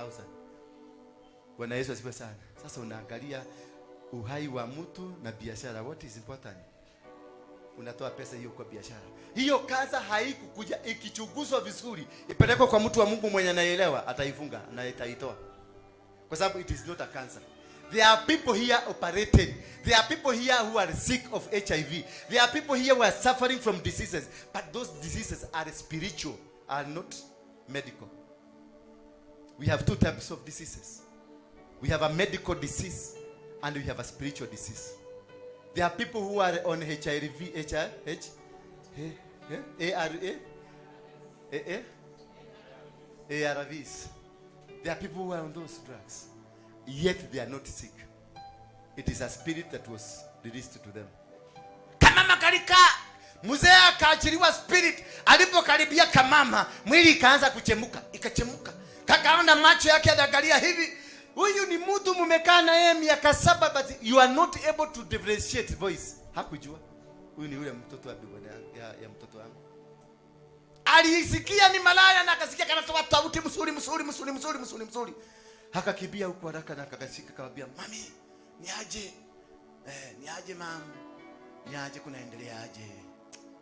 1,000. Bwana Yesu asifiwe sana. Sasa unaangalia uhai wa mtu na biashara, what is important? Unatoa pesa hiyo kwa biashara. Hiyo kaza haikukuja, ikichunguzwa vizuri, ipelekwe kwa mtu wa Mungu mwenye anaelewa, ataifunga na itaitoa. Kwa sababu it is not a cancer. There are people here operated. There are people here who are sick of HIV. There are people here who are suffering from diseases. But those diseases are spiritual, are not medical. We have two types of diseases. We have a medical disease and we have a spiritual disease. There are people who are on HIV, H, I, H, A, R, A, A, A, ARVs. There are people who are on those drugs, yet they are not sick. It is a spirit that was released to them. Kamama kalika mzee akaachiliwa spirit, alipokaribia kamama mwili ikaanza kuchemuka, ikachemuka, kakaona macho yake anaangalia hivi, huyu ni mtu mumekaa na yeye miaka 7, but you are not able to differentiate voice. Hakujua huyu ni yule mtoto wa bwana ya mtoto wangu. Alisikia ni malaya na akasikia kanatoa sauti mzuri mzuri mzuri mzuri mzuri mzuri, akakimbia huko haraka na akakashika, akamwambia, "Mami, ni aje? Eh, ni aje mam, ni aje, kunaendelea aje?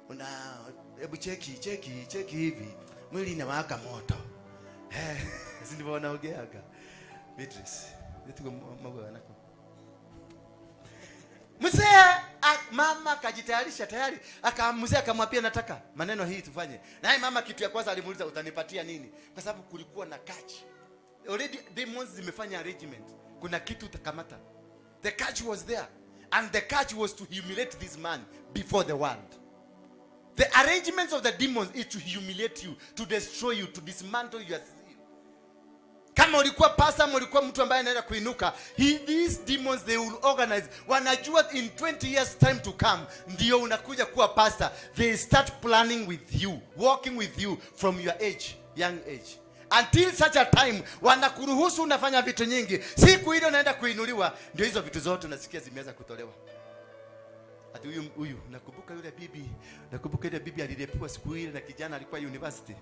Una hebu cheki cheki cheki hivi, mwili inawaka moto." Eh, si ndivyo wanaongeaga? Beatrice, nituko mambo yanako. Mzee, mama akajitayarisha tayari, aka mzee akamwambia, "Nataka maneno hii tufanye." Naye mama kitu ya kwanza alimuuliza, "Utanipatia nini?" Kwa sababu kulikuwa na catch. Already demons zimefanya arrangement. Kuna kitu utakamata. The catch was there. And the catch was to humiliate this man before the world. The arrangements of the demons is to humiliate you, to destroy you, to dismantle your. Kama ulikuwa pastor, ama ulikuwa mtu ambaye anaenda kuinuka, these demons, they will organize. Wanajua in 20 years time to come ndio unakuja kuwa pastor. They start planning with you, working with you from your age, young age, until such a time wanakuruhusu unafanya vitu nyingi. Siku ile unaenda kuinuliwa, ndio hizo vitu zote unasikia zimeweza kutolewa. Ati huyu huyu, nakumbuka yule bibi, nakumbuka ile bibi alirepiwa siku ile na kijana alikuwa university.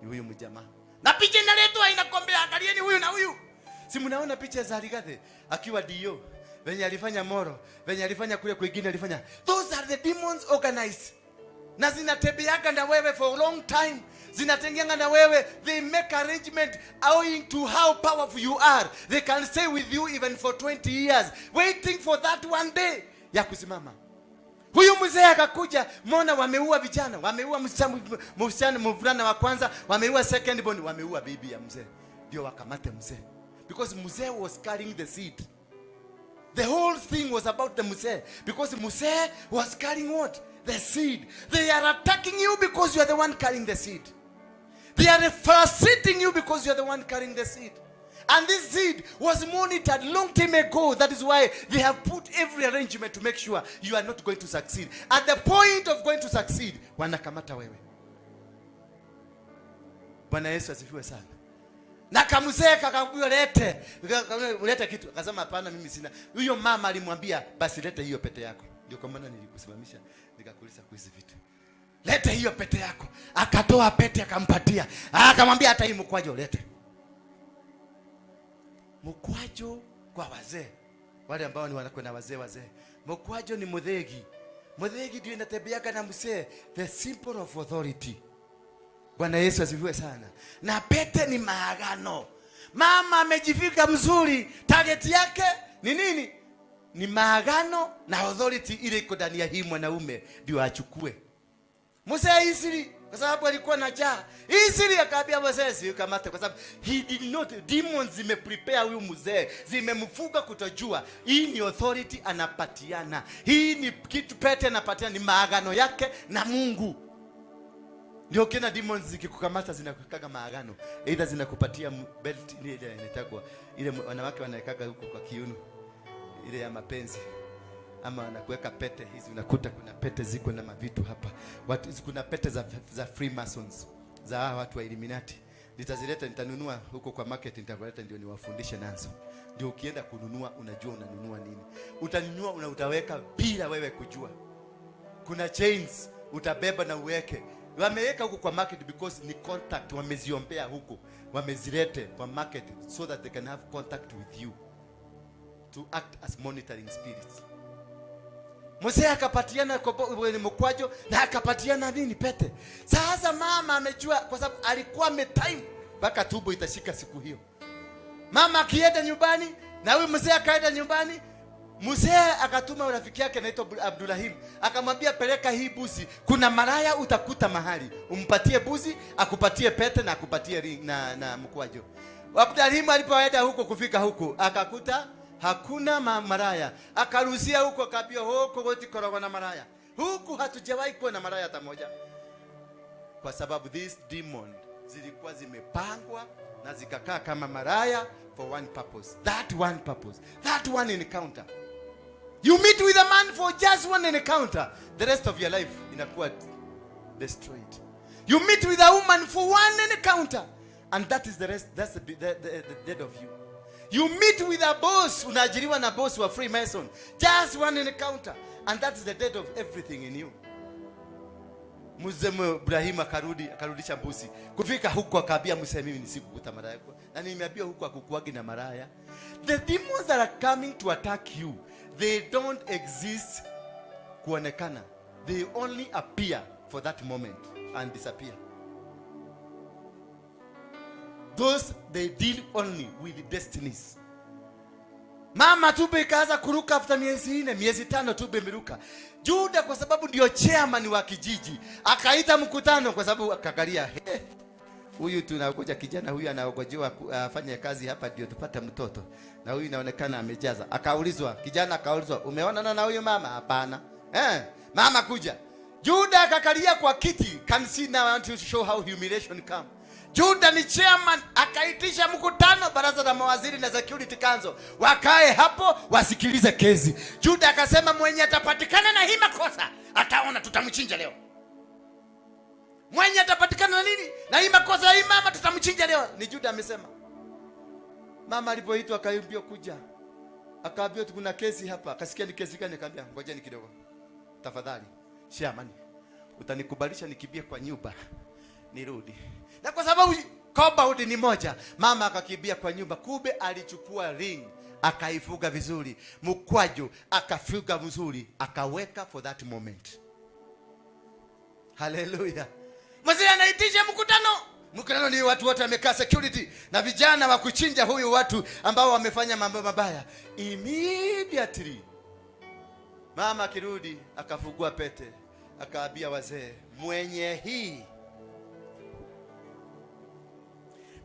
Ni huyu mjamaa. Na picha inaletwa inakwambia, "Angalieni huyu na huyu." Si mnaona picha za Rigathi akiwa DO, venye alifanya Moro, venye alifanya kule kwingine alifanya. Those are the demons organized. Na zinatembeaga na wewe for a long time. Zinatengeanga na wewe. They make arrangement owing to how powerful you are. They can stay with you even for 20 years, waiting for that one day ya kusimama. Huyu mzee akakuja, mona wameua vijana, wameua msichana, mvulana wa kwanza, wameua second born, wameua bibi ya mzee. Ndio wakamate mzee. Because mzee was carrying the seed. The whole thing was about the mzee. Because mzee was carrying what? The seed. They are attacking you because you are the one carrying the seed. They are frustrating you because you are the one carrying the seed. And this seed was monitored long time ago. That is why they have put every arrangement to make sure you are not going to succeed. At the point of going to succeed, wanakamata wewe. Bwana Yesu asifiwe sana. Na kamzee kakamwambia, "Lete, lete kitu." Akasema, "Hapana, mimi sina." Huyo mama alimwambia, "Basi lete hiyo pete yako. Ndio kwa maana nilikusimamisha nikakuuliza kuhizi vitu. Lete hiyo pete yako." Akatoa pete akampatia. Akamwambia, "Hata hii mkwajo lete." Mkwajo kwa wazee. Wale ambao ni wanakwenda wazee wazee. Mkwajo ni muthegi. Muthegi ndio inatembeaga na mzee, the symbol of authority. Bwana Yesu asifiwe sana. Na pete ni maagano. Mama amejifika mzuri, target yake ni nini? Ni maagano na authority ile iko ndani ya hii mwanaume ndio achukue. Mzee easily, kwa sababu alikuwa na njaa. Easily akaambia mzee, "Si kamate," kwa sababu he did not, demons zimeprepare huyu mzee, zimemfuga kutojua hii ni authority anapatiana. Hii ni kitu pete anapatiana, ni maagano yake na Mungu. Ndio kina demons zikikukamata zinakuwekaga maagano. Either zinakupatia belt ile ile inaitagwa ile wanawake wanawekaga huko kwa kiuno, ile ya mapenzi, ama wanakuweka pete hizi, unakuta kuna pete ziko na mavitu hapa. Watu, kuna pete za Freemasons, za hawa watu wa Illuminati. Nitazileta, nitanunua huko kwa market, nitakuleta ndio niwafundishe nazo. Ndio ukienda kununua unajua unanunua nini. Utanunua utaweka bila wewe kujua. Kuna chains utabeba na uweke. Wameweka huko kwa market because ni contact, wameziombea huko, wamezilete kwa market so that they can have contact with you to act as monitoring spirits. Mzee akapatiana mkwajo na akapatiana nini, pete. Sasa mama amejua kwa sababu alikuwa ametime mpaka tumbo itashika siku hiyo. Mama akienda nyumbani na huyu mzee akaenda nyumbani, mzee akatuma rafiki yake anaitwa Abdurahim, akamwambia peleka hii buzi, kuna maraya utakuta mahali, umpatie buzi, akupatie pete na akupatie ring na mkwajo. Abdurahim alipoenda huko, kufika huko akakuta hakuna maraya, akarusia huko, akaambia huko gutikoragwo na maraya, huku hatujawahi kuwa na maraya hata moja, kwa sababu these demon zilikuwa zimepangwa na zikakaa kama maraya for one purpose, that one purpose, that one encounter. You meet with a man for just one encounter, the rest of your life inakuwa destroyed. You meet with a woman for one encounter, and that is the rest, that's the dead of you. You meet with a boss, unaajiriwa na boss wa Freemason, just one encounter, and that is the dead of everything in you. Mzee Ibrahim akarudi, akarudisha mbuzi. Kufika huko akaambia mzee, mimi nisikukuta maraya. Na nimeambia huko hakukuagi na maraya. The demons that are coming to attack you, they don't exist kuonekana. They only appear for that moment and disappear. Those, they deal only with destinies. Mama tumbo ikaanza kuruka after miezi 4, miezi 5 tumbo imeruka. Juda kwa sababu ndio chairman wa kijiji, akaita mkutano kwa sababu akagalia, he, huyu tunakuja kijana huyu anaogojewa afanye kazi hapa ndio tupate mtoto. Na huyu inaonekana amejaza. Akaulizwa, kijana akaulizwa, umeonana na huyu mama? Hapana. Mama kuja. Juda akakalia kwa kiti. Can see now, I want to show how humiliation come. Juda ni chairman, akaitisha mkutano, baraza la mawaziri na security council, wakae hapo wasikilize kesi. Juda akasema mwenye atapatikana na hii makosa ataona, tutamchinja leo. Mwenye atapatikana na nini na hii makosa ya hii mama tutamchinja leo. Ni Juda amesema. Mama alipoitwa akaambiwa kuja, akaambiwa kuna kesi hapa. Akasikia ni kesi gani? Akaambia ngojeni kidogo tafadhali, chairman, utanikubalisha nikimbie kwa nyumba nirudi. Na kwa sababu compound ni moja, mama akakimbia kwa nyumba. Kumbe alichukua ring akaifuga vizuri, mkwaju akafuga vizuri, akaweka for that moment. Haleluya! Mzee anaitisha mkutano. Mkutano ni watu wote wamekaa, security na vijana wa kuchinja huyu watu ambao wamefanya mambo mabaya. Immediately mama akirudi akafungua pete, akaambia wazee,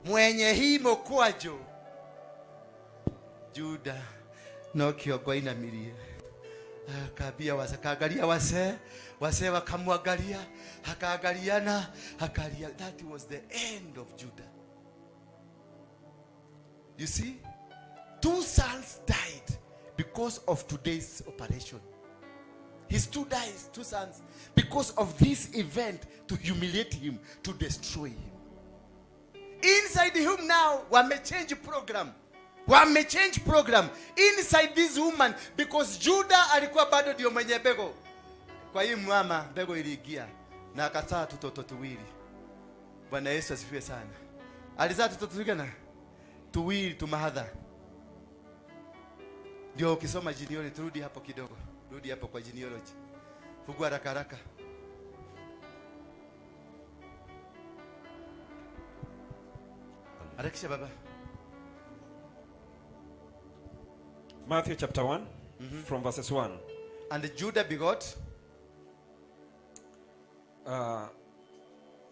mwenye hii mokwajo. Juda no kiongo ainamirie, akaambia wazee, akaangalia wazee, wazee wakamwangalia, akaangaliana, akalia. That was the end of Judah. You see, two sons died because of today's operation. His two dies, two sons, because of this event to humiliate him, to destroy him. Inside him now, wamechange program. Wamechange program inside this woman because Judah alikuwa bado ndio mwenye mbegu. Kwa hii mama mbegu iliingia na akazaa tutoto tuwili. Bwana Yesu asifiwe sana. Alizaa tutoto tuwili tuwili tumahadha. Ndio ukisoma genealogy, turudi hapo kidogo. Rudi hapo kwa genealogy. Fungua haraka haraka. Harakisha baba. Matthew chapter 1, from verses 1. And Judah begot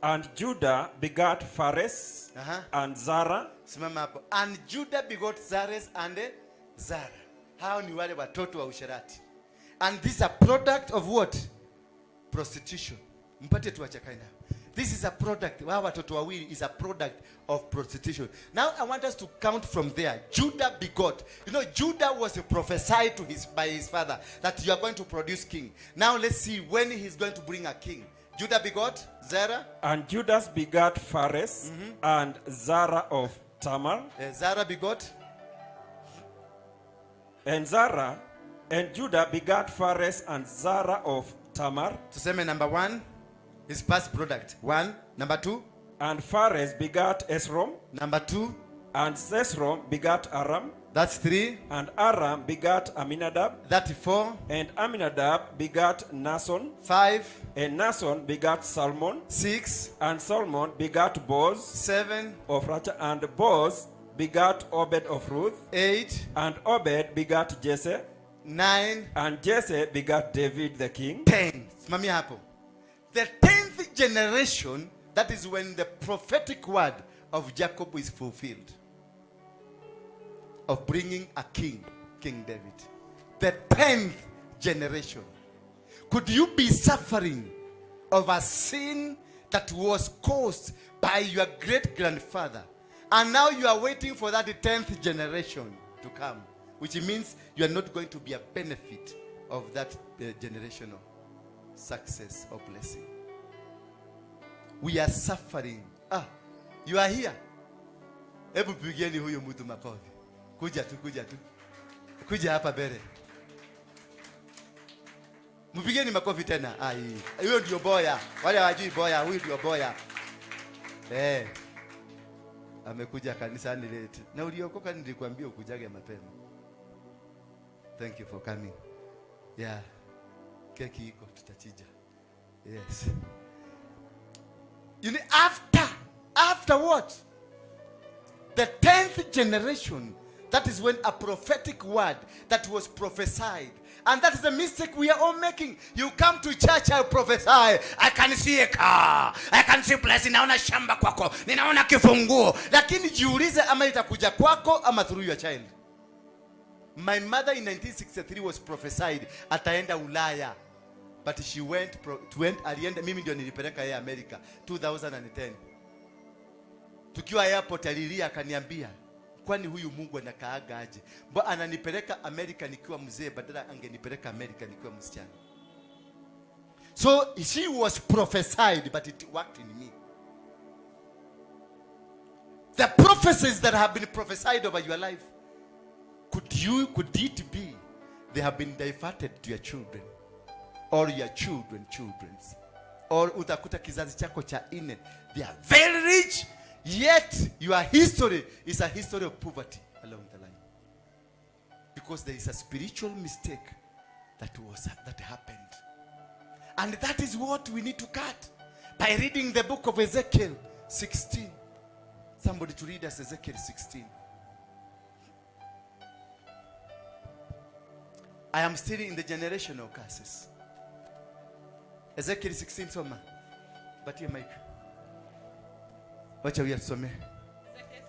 And Judah begat Phares and Zara. Simama hapo. And Judah begot Zares and Zara. Hao ni wale watoto wa usherati. And this is a product of what? Prostitution. Mpate tuache kaina. This is a product. Wao watoto wawili is a product of prostitution. Now I want us to count from there. Judah begot. You know, Judah was prophesied to his by his father that you are going to produce king. Now let's see when he's going to bring a king. Judah begot Zerah. And Judas begot Phares and Zara of Tamar. Zara begot. And Zara and Judah begot Phares and Zara of Tamar. Tuseme number 1. His first product. One. Number two. And Phares begat Esrom, Number two. And Esrom begat Aram, That's three. And Aram begat Aminadab, That's four. And Aminadab begat Naasson, Five. And Naasson begat Salmon, Six. And Salmon begat Boaz Seven. of Racha, and Boaz begat Obed of Ruth, Eight. And Obed begat Jesse, Nine. And Jesse begat David the king. 10. Simamia hapo. The 10th generation, that is when the prophetic word of Jacob is fulfilled, of bringing a king, King David. The 10th generation. Could you be suffering of a sin that was caused by your great grandfather? And now you are waiting for that 10th generation to come, which means you are not going to be a benefit of that generational success or blessing. We are suffering. Ah, you are here. Hebu pigeni huyu mtu makofi. Kuja tu, kuja tu. Kuja hapa mbele. Mpigeni makofi tena. Ai, huyo ndio boya. Wale hawajui boya, huyu ndio boya. Eh. Amekuja kanisani late. Na uliokoka, nilikwambia ukujage mapema. Thank you for coming. Yeah. Keki iko, tutachinja. Yes. After what? The 10th generation, that is when a prophetic word that was prophesied. And that is the mistake we are all making. You come to church, I prophesy. I can see a car. I can see blessing. Naona shamba kwako. Ninaona kifunguo. Lakini jiulize ama itakuja kwako ama through your child. My mother in 1963 was prophesied ataenda Ulaya. But she went, alienda, mimi ndio nilipeleka yeye America 2010. Tukiwa airport alilia akaniambia, "Kwani huyu Mungu anakaaga aje? Mbona ananipeleka America nikiwa mzee badala angenipeleka America nikiwa msichana?" So she was prophesied, but it worked in me. The prophecies that have been prophesied over your life, could it be they have been diverted to your children or your children children's? Or utakuta kizazi chako cha nne, they are very rich, yet your history is a history of poverty along the line, because there is a spiritual mistake that happened. And that is what we need to cut by reading the book of Ezekiel 16. Somebody to read us Ezekiel 16. I am still in the generational curses. Ezekiel 16, soma. Patie mic. Wacha huyu atusomee. Ezekiel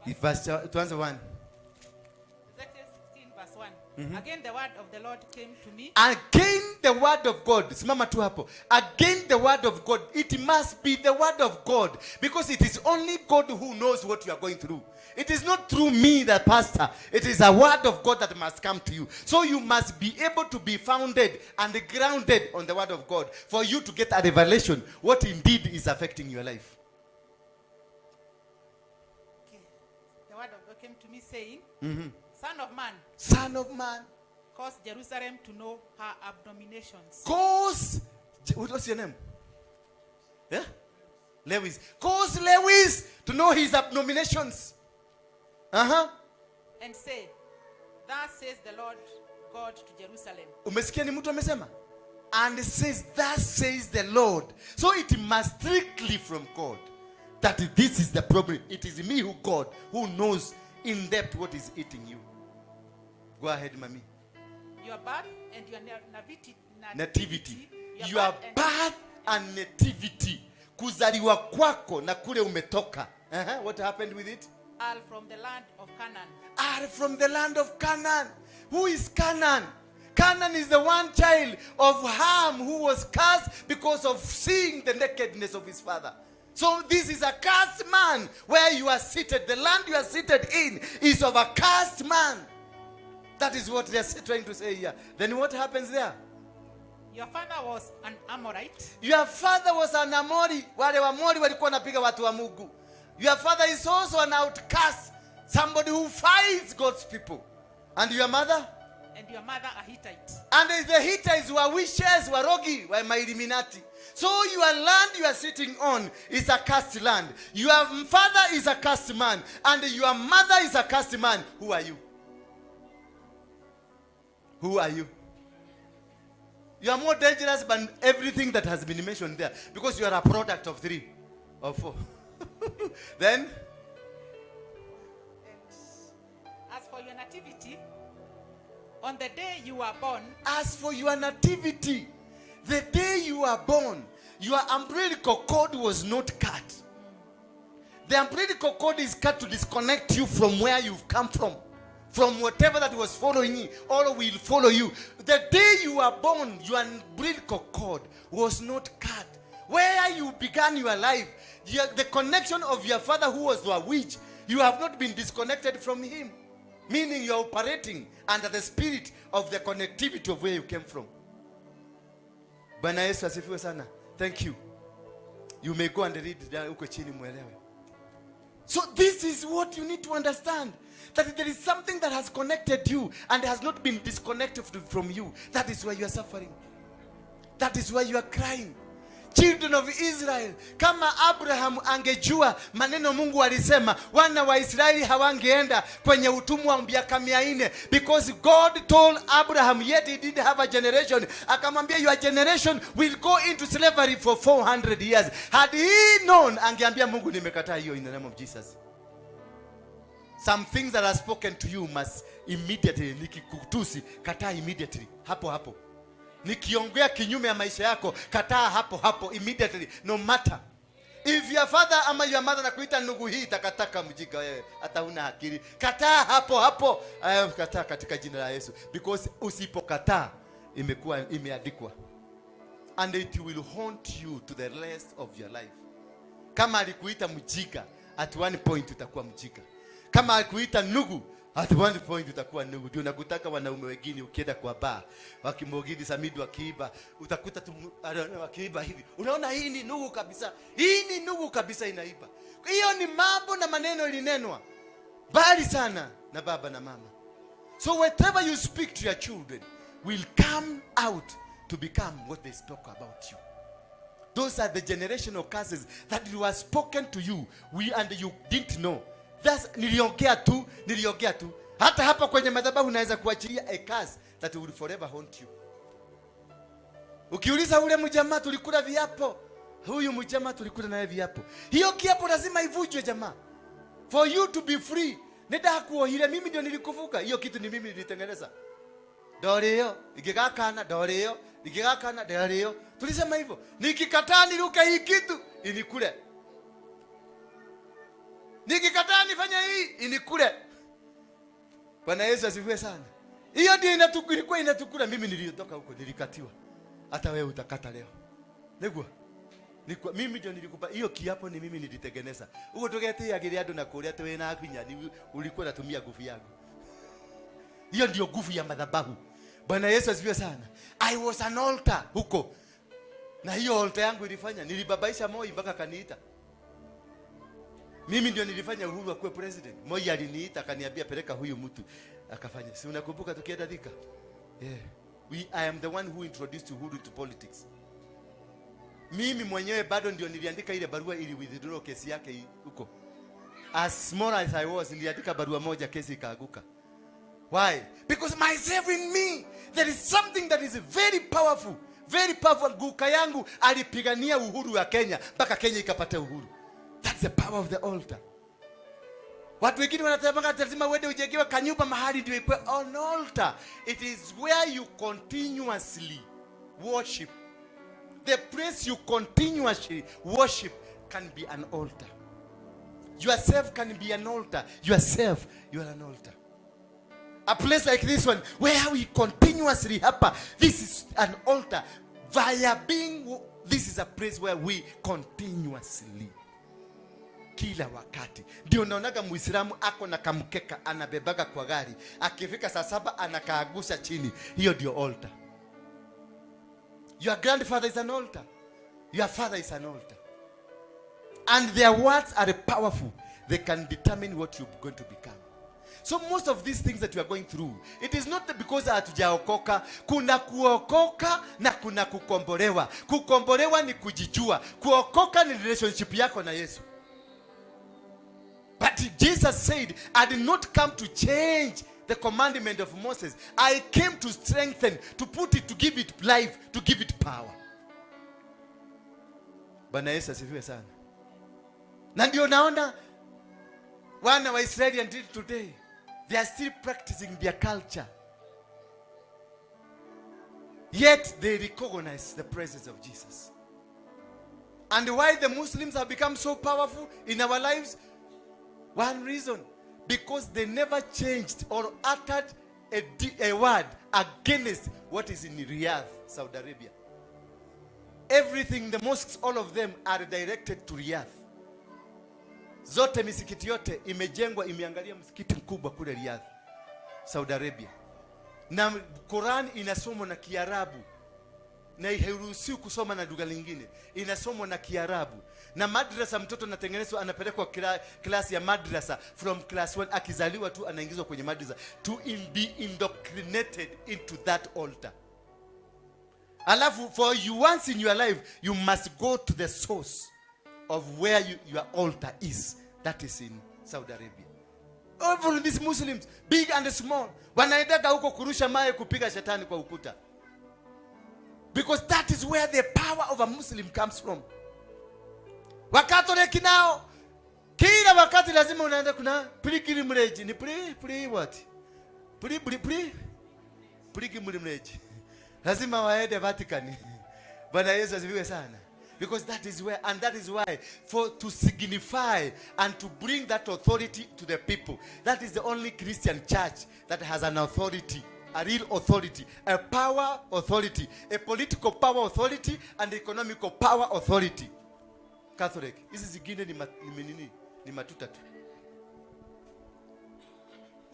16, Verse, tuanze 1. Ezekiel 16 verse 1. Again the word of the Lord came to me. Again the word of God. Simama tu hapo. Again the word of God. It must be the word of God, because it is only God who knows what you are going through. It is not through me, the pastor. It is a word of God that must come to you. So you must be able to be founded and grounded on the word of God for you to get a revelation what indeed is affecting your life. Okay. The word of God came to me saying, "Son of man, Son of man, cause Jerusalem to know her abominations." Cause, what was your name? Yeah? Lewis. Cause Lewis to know his abominations. And say, "Thus says the Lord God to Jerusalem." Umesikia ni mtu amesema? And says, "Thus says the Lord." So it must strictly from God that this is the problem. It is me who God who knows in depth what is eating you. Go ahead, mami. Your birth and your Nativity. Your Your birth and birth and nativity. Kuzaliwa kwako na kule umetoka. What happened with it? Are from the land of Canaan. Are from the land of Canaan. Who is Canaan? Canaan is the one child of Ham who was cursed because of seeing the nakedness of his father. So this is a cursed man where you are seated. The land you are seated in is of a cursed man. That is what they are trying to say here. Then what happens there? Your father was an Amorite. Your father was an Amori. Wale Waamori walikuwa wanapiga watu wa Mungu. Your father is also an outcast, somebody who fights God's people. And your mother? and your mother a Hittite. And the Hittites were witches, warogi, were Illuminati. So your land you are sitting on is a cursed land. Your father is a cursed man, and your mother is a cursed man. Who are you? Who are you? You are more dangerous than everything that has been mentioned there, because you are a product of three or four. Then, And as for your nativity, on the day you were born, as for your nativity, the day you were born, your umbilical cord was not cut. The umbilical cord is cut to disconnect you from where you've come from whatever that was following you, or will follow you. The day you were born, your umbilical cord was not cut. Where you began your life, the connection of your father who was a witch, you have not been disconnected from him. Meaning you are operating under the spirit of the connectivity of where you came from. Bwana Yesu asifiwe sana. Thank you. You may go and read there huko chini muelewe. So this is what you need to understand. That there is something that has connected you and has not been disconnected from you. That is why you are suffering. That is why you are crying. Children of Israel, kama Abraham angejua maneno Mungu alisema, wana wa Israeli hawangeenda kwenye utumwa wa miaka 400, because God told Abraham, yet he didn't have a generation. Akamwambia, "Your generation will go into slavery for 400 years." Had he known, angeambia Mungu, "Nimekataa hiyo in the name of Jesus." Some things that are spoken to you must immediately, nikikutusi, kataa immediately, hapo hapo. Nikiongea kinyume ya maisha yako, kataa hapo hapo immediately, no matter. If your father ama your mother nakuita ndugu hii takataka mjinga wewe, hata huna akili, kataa hapo hapo. Kataa katika jina la Yesu, because usipokataa imekuwa imeandikwa and it will haunt you to the rest of your life. Kama alikuita mjinga, at one point utakuwa mjinga. Kama alikuita nugu, at one point utakuwa nugu. Ndio nakutaka wanaume wengine ukienda kwa bar, wakimogidi samidi wakiiba, utakuta tu wakiiba hivi. Unaona hii ni nugu kabisa. Hii ni nugu kabisa inaiba. Hiyo ni mambo na maneno ilinenwa mbali sana na baba na mama. So whatever you speak to your children will come out to become what they spoke about you. Those are the generational curses that were spoken to you we and you didn't know. That's niliongea tu, niliongea tu. Hata hapa kwenye madhabahu naweza kuachilia a curse that will forever haunt you. Ukiuliza ule mjamaa tulikula viapo, huyu mjamaa tulikula naye viapo. Hiyo kiapo lazima ivunjwe, jamaa. For you to be free. Nenda kuohire mimi ndio nilikuvuka. Hiyo kitu ni mimi nilitengeneza. Ndorĩo, ingĩgakana ndorĩo, ingĩgakana ndorĩo. Tulisema hivyo. Nikikataa niruke hii kitu inikule. Nikikataa nifanye hii inikule. Bwana Yesu asifiwe sana. Hiyo ndio ilikuwa inatukula. Mimi nilitoka huko nilikatiwa. Hata wewe utakata leo. Niguo. Nikwa, mimi ndio nilikupa hiyo kiapo, ni mimi nilitengeneza. Huko tugetiagire andu na kuria ati wina kinya ni ulikuwa unatumia nguvu yangu. Hiyo ndio nguvu ya madhabahu. Bwana Yesu asifiwe sana. I was an altar huko. Na hiyo altar yangu ilifanya nilibabaisha Moi mpaka kaniita. Mimi ndio nilifanya Uhuru akuwe president. Moi aliniita akaniambia, "Peleka huyu mtu akafanya." Si unakumbuka tukienda Thika? Yeah. I am the one who introduced Uhuru to politics. Mimi mwenyewe bado ndio niliandika ile barua ili withdraw kesi yake huko. As small as I was, niliandika barua moja, kesi ikaaguka. Why? Because myself in me, there is something that is very powerful. Very powerful. Guka yangu alipigania uhuru wa Kenya mpaka Kenya ikapata uhuru. That's the power of the altar. Watu wengine wanasema lazima uende ujengewe kanyumba mahali ndio ikwe an altar. It is where you continuously worship. The place you continuously worship can be an altar. Yourself can be an altar. Yourself, you are an altar. A place like this one, where we continuously hapa, this is an altar. Via being, this is a place where we continuously, kila wakati. Ndio naonaga Muislamu ako na kamkeka anabebaga kwa gari, akifika saa 7 anakaagusha chini. Hiyo ndio altar. Your grandfather is an altar. Your father is an altar. And their words are powerful. They can determine what you're going to become. So most of these things that we are going through, it is not because hatujaokoka. Kuna kuokoka na kuna kukombolewa. Kukombolewa ni kujijua, kuokoka ni relationship yako na Yesu. But Jesus said, "I did not come to change the commandment of Moses. I came to strengthen, to put it, to give it life, to give it power." Bwana Yesu asifiwe sana. Na ndio naona wana wa Israeli until today they are still practicing their culture. Yet they recognize the presence of Jesus. And why the Muslims have become so powerful in our lives? One reason: because they never changed or uttered a word against what is in Riyadh, Saudi Arabia. Everything, the mosques, all of them are directed to Riyadh. Zote misikiti yote imejengwa imeangalia msikiti mkubwa kule Riyadh, Saudi Arabia. Na Quran inasomwa na Kiarabu na hairuhusiwi kusoma na lugha lingine, inasomwa na Kiarabu. Na madrasa, mtoto anatengenezwa, anapelekwa klasi ya madrasa from class 1. Akizaliwa tu anaingizwa kwenye madrasa to be indoctrinated into that altar. Alafu for you, once in your life you must go to the source of where your altar is. That is in Saudi Arabia. All these Muslims, big and small, wanaendaga huko kurusha mawe, kupiga shetani kwa ukuta, because that is where the power of a Muslim comes from. Wakatoliki nao kila wakati lazima unaenda, kuna pilgrimage, ni pri pri what, pri pri pri pilgrimage, lazima waende Vatican. Bwana Yesu asifiwe sana. Because that is where, and that is why, for to signify and to bring that authority to the people, that is the only Christian church that has an authority, a real authority, a power authority, a political power authority and economical power authority. Catholic. Hizi zingine ni nini? Ni matuta tu.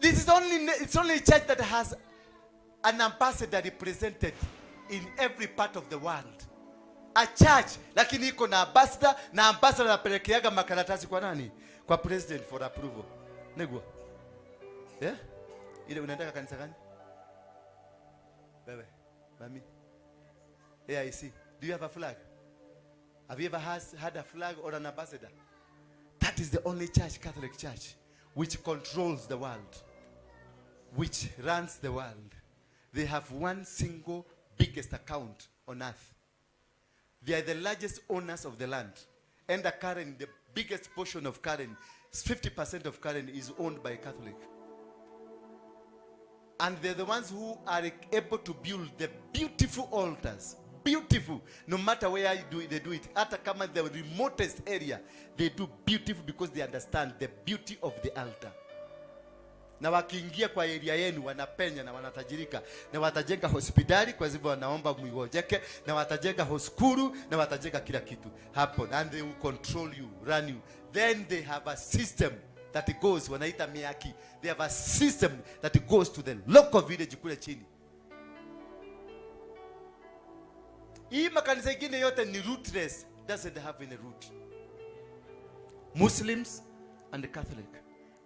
This is only it's only a church that has an ambassador represented in every part of the world. A church lakini iko na ambassador, na ambassador anapelekeaga makaratasi kwa nani? Kwa president for approval. Negwa. Yeah? Ile unataka kanisa gani? Wewe, mami. AIC. Do you have a flag? Have you ever had a flag or an ambassador? That is the only church, Catholic Church, which controls the world, which runs the world. They have one single biggest account on earth. They are the largest owners of the land. And the Karen, the biggest portion of Karen, 50% of Karen is owned by Catholic. And they're the ones who are able to build the beautiful altars. Beautiful. No matter where you do it, they do it. Hata kama the remotest area, they do beautiful because they understand the beauty of the altar. Na wakiingia kwa area yenu wanapenya na wanatajirika, na watajenga hospitali, kwa hivyo wanaomba mngojeke, na watajenga hoskuru na watajenga kila kitu hapo, and they will control you, run you. Then they have a system that goes, wanaita miaki. They have a system that goes to the local village kule chini. Hii makanisa ingine yote ni rootless, doesn't have any root. Muslims and Catholic,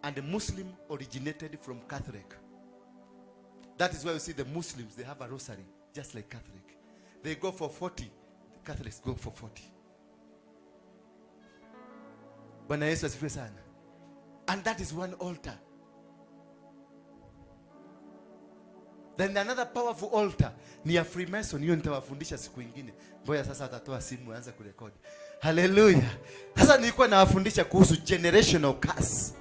and the Muslim originated from Catholic. That is why you see the Muslims, they have a rosary just like Catholic. They go for 40, the Catholics go for 40. Bwana Yesu asifiwe sana. And that is one altar. Then another powerful altar ni ya Freemason. Hiyo nitawafundisha siku ingine. Ngoja sasa atatoa simu aanze kurekodi. Haleluya. Sasa nilikuwa nawafundisha kuhusu generational curse.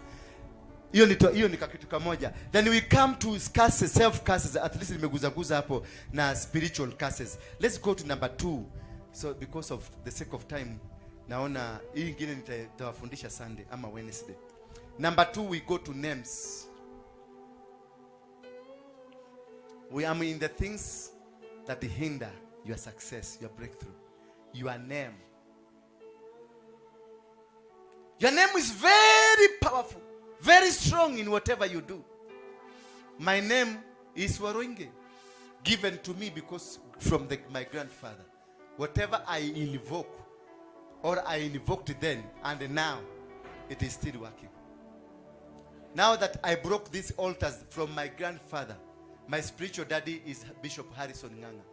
Hiyo ni kitu kamoja. Then we come to curses, self curses. At least nimeguzaguza hapo na spiritual curses. Let's go to number 2. So because of the sake of time, naona hii ingine nitawafundisha Sunday ama Wednesday. Number 2, we go to names. We are in the things that hinder your success, your breakthrough. Your name. Your name is very powerful, very strong in whatever you do. My name is Waruinge, given to me because from my grandfather. Whatever I invoke, or I invoked then and now, it is still working. Now that I broke these altars from my grandfather, my spiritual daddy is Bishop Harrison Nganga.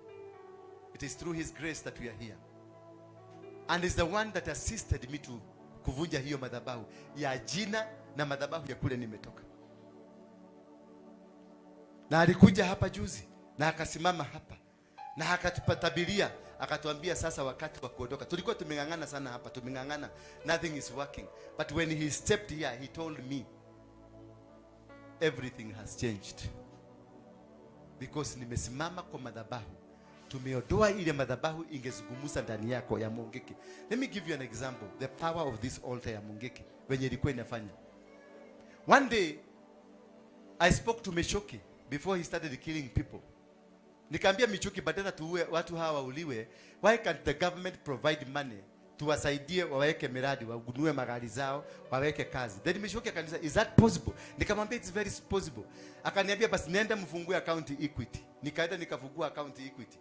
It is through his grace that we are here. And is the one that assisted me to kuvunja hiyo madhabahu ya jina na madhabahu ya kule nimetoka. Na alikuja hapa juzi na akasimama hapa na akatutabiria, akatuambia sasa wakati wa kuondoka. Tulikuwa tumeng'ang'ana sana hapa, tumeng'ang'ana, nothing is working. But when he stepped here, he told me everything has changed because nimesimama kwa madhabahu, tumeondoa ile madhabahu ingezungumza ndani yako ya Mungiki. Let me give you an example, the power of this altar ya Mungiki venye ilikuwa inafanya. One day I spoke to Michuki before he started killing people. Nikaambia Michuki, badala tuue watu hawa wauliwe, why can't the government provide money tuwasaidie waweke miradi, wanunue magari zao, waweke kazi? Then Michuki akaniuliza, "Is that possible?" Nikamwambia, "It's very possible." Akaniambia, "Basi nenda mfungue account Equity." Nikaenda nikafungua account Equity.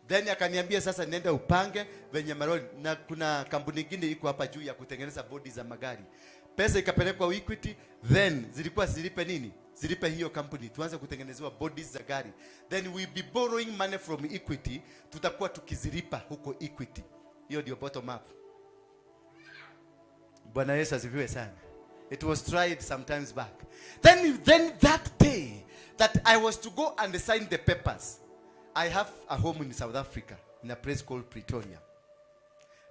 Then akaniambia, "Sasa nenda upange venye maroli," na kuna kampuni nyingine iko hapa juu ya kutengeneza bodi za magari. Pesa ikapelekwa Equity, then zilikuwa zilipe nini? Zilipe hiyo kampuni, tuanze kutengenezewa bodies za gari. Then we be borrowing money from Equity, tutakuwa tukizilipa huko Equity. Hiyo ndio bottom up. Bwana Yesu asifiwe sana. It was tried sometimes back. Then that day that I was to go and sign the papers, I have a home in South Africa, in a place called Pretoria.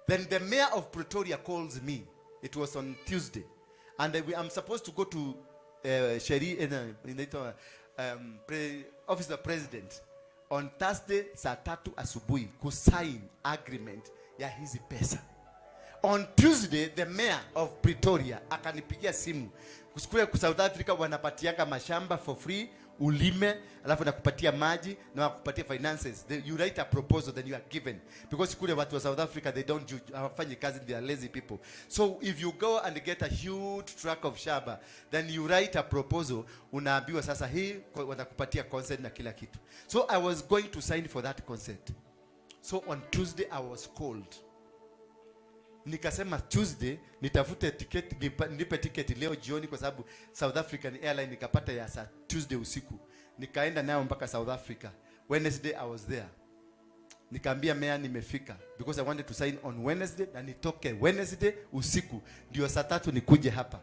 Then the mayor of Pretoria calls me. It was on Tuesday. And I'm supposed to go to Sheri, inaitwa, Office of the President on Thursday saa 3 asubuhi kusign agreement ya hizi pesa. On Tuesday, the mayor of Pretoria akanipigia simu. Kule ku South Africa wanapatianga mashamba for free, ulime, alafu nakupatia maji na wakupatia finances. You write a proposal, then you are given. Because kule watu wa South Africa, they don't hawafanyi kazi, they are lazy people. So if you go and get a huge tract of shamba, then you write a proposal, unaambiwa sasa hii wanakupatia consent na kila kitu. So I was going to sign for that consent. So on Tuesday I was called. Nikasema Tuesday nitafute tiketi, nipe tiketi leo jioni, kwa sababu South African Airline nikapata ya saa Tuesday usiku. Nikaenda nayo mpaka South Africa. Wednesday I was there. Nikaambia mayor nimefika because I wanted to sign on Wednesday na nitoke Wednesday usiku ndio saa 3 nikuje hapa.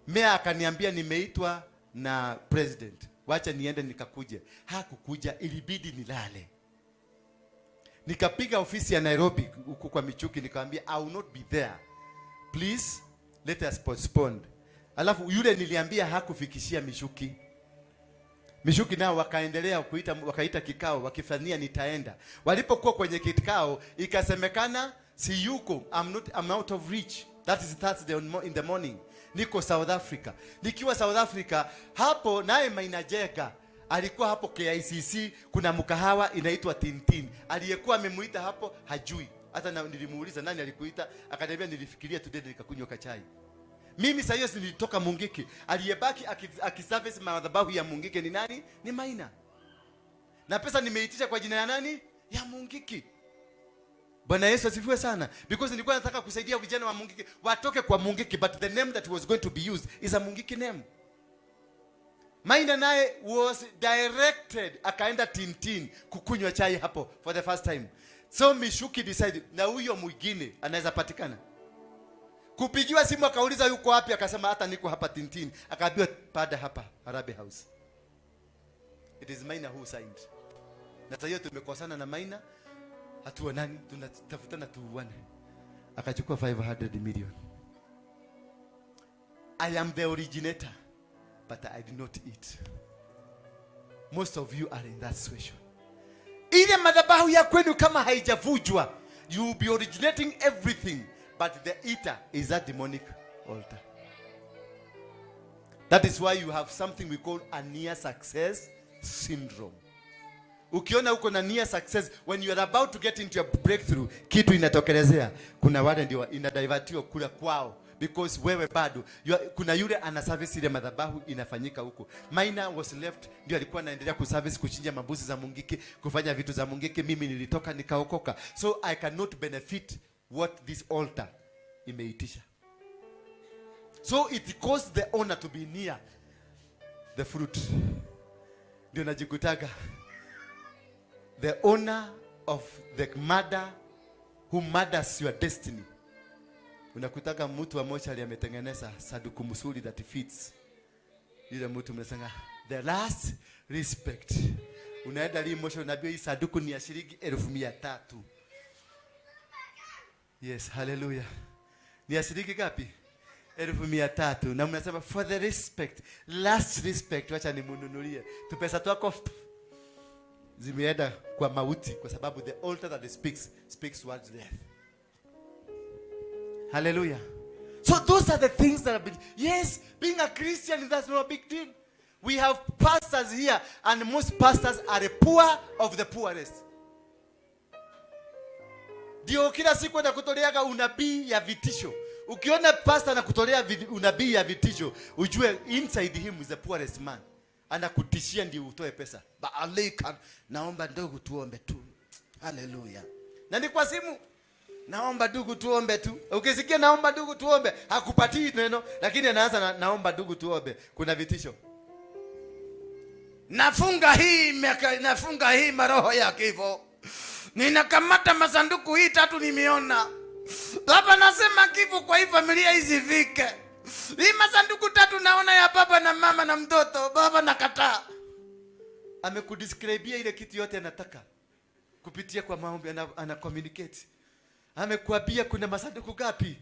Mayor akaniambia, "Nimeitwa na president, wacha niende nikakuje." Hakukuja, ilibidi nilale. Nikapiga ofisi ya Nairobi huku kwa Michuki, nikamwambia, "I will not be there. Please let us postpone." Alafu yule niliambia hakufikishia Michuki. Michuki nao wakaendelea kuita, wakaita kikao wakifanyia nitaenda. Walipokuwa kwenye kikao ikasemekana si yuko, I'm not, I'm out of reach. That is Thursday in the morning. Niko South Africa. Nikiwa South Africa hapo, naye Maina Njenga alikuwa hapo KICC, kuna mkahawa inaitwa Tintin. Aliyekuwa amemuita hapo hajui. Hata na, nilimuuliza nani alikuita, akaniambia, "Nilifikiria today nikakunywa kachai." Mimi sasa hiyo si nilitoka Mungiki. Aliyebaki akiservice madhabahu ya Mungiki ni nani? Ni Maina. Na pesa nimeitisha kwa jina ya nani? Ya Mungiki. Bwana Yesu asifiwe sana. Because nilikuwa nataka kusaidia vijana wa Mungiki watoke kwa Mungiki, but the name that was going to be used is a Mungiki name. Maina naye was directed akaenda Tintin kukunywa chai hapo for the first time. So Michuki decided na huyo mwingine anaweza patikana. Kupigiwa simu akauliza yuko wapi, akasema, "Hata niko hapa Tintin." Akaambiwa, "Pada hapa Harambee House." It is Maina who signed. Na sasa hiyo tumekosana na Maina, hatuonani, tunatafutana tuuane. Akachukua 500 million. I am the originator, but I did not eat. Most of you are in that situation. Ile madhabahu ya kwenu kama haijavunjwa, you will be originating everything, but the eater is that demonic altar. That is why you have something we call a near success syndrome. Ukiona uko na near success, when you are about to get into your breakthrough, kitu inatokelezea. Kuna wale ndio inadivertiwa kula kwao because wewe bado kuna yule ana service ile madhabahu inafanyika huko. Maina was left, ndio alikuwa anaendelea kuservice, kuchinja mambuzi za Mungiki, kufanya vitu za Mungiki. Mimi nilitoka nikaokoka, so I cannot benefit what this altar imeitisha. So it caused the owner to be near the fruit. Ndio najikutaga the owner of the murder who murders your destiny. Unakutaga mtu wa mochari ametengeneza sanduku mzuri that fits yule mtu, mnasema the last respect. Unaenda Limosho, unaambiwa hii sanduku ni ya shilingi 300,000. Yes, hallelujah. Ni ya shilingi ngapi? 300,000. Na mnasema for the respect, last respect, wacha nimununulie. Tupesa twako zimeenda kwa mauti, kwa sababu the altar that speaks speaks words death. Hallelujah. So those are the things that have been. Yes, being a Christian, that's not a big deal. We have pastors here, and most pastors are the poor of the poorest. Ndio kila siku anakutoleaga unabii ya vitisho. Ukiona pastor anakutolea unabii ya vitisho, ujue inside him is the poorest man. Anakutishia ndio utoe pesa. Baalika, naomba ndugu tuombe tu. Haleluya. Na ni kwa simu. Naomba ndugu tuombe tu. Ukisikia naomba ndugu tuombe, hakupatii neno, lakini anaanza na, naomba ndugu tuombe. Kuna vitisho. Nafunga hii miaka, nafunga hii maroho ya kifo. Ninakamata masanduku hii tatu nimeona. Baba, nasema kifo kwa hii familia isifike. Hii masanduku tatu naona ya baba na mama na mtoto. Baba, nakataa. Amekudescribia ile kitu yote anataka kupitia kwa maombi, ana communicate. Amekuambia kuna masanduku gapi?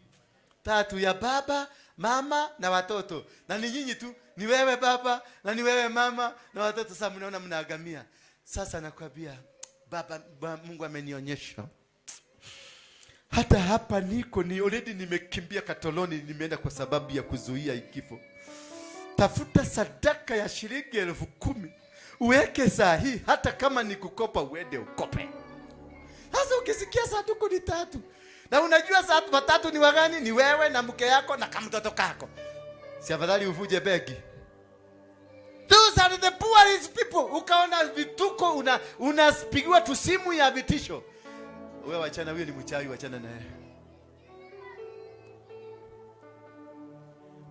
Tatu, ya baba, mama na watoto. Na ni nyinyi tu, ni wewe baba na ni wewe mama na watoto. Sasa mnaona mnaagamia. Sasa nakwambia baba, Mungu amenionyesha hata hapa niko ni already nimekimbia Katoloni, nimeenda kwa sababu ya kuzuia kifo. Tafuta sadaka ya shilingi 10,000 uweke saa hii, hata kama ni kukopa uende ukope. Sasa ukisikia sanduku ni tatu, na unajua saa watatu ni wagani? Ni wewe na mke yako na kamtoto kako, si afadhali uvuje begi? Those are the poorest people. Ukaona vituko, unapigiwa tu simu ya vitisho. Wewe wachana, huyo ni mchawi, wachana naye.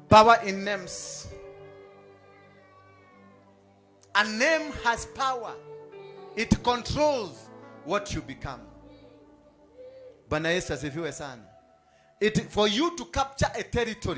Power in names. A name has power. It controls what you become. Bwana Yesu asifiwe sana. For you to capture a territory,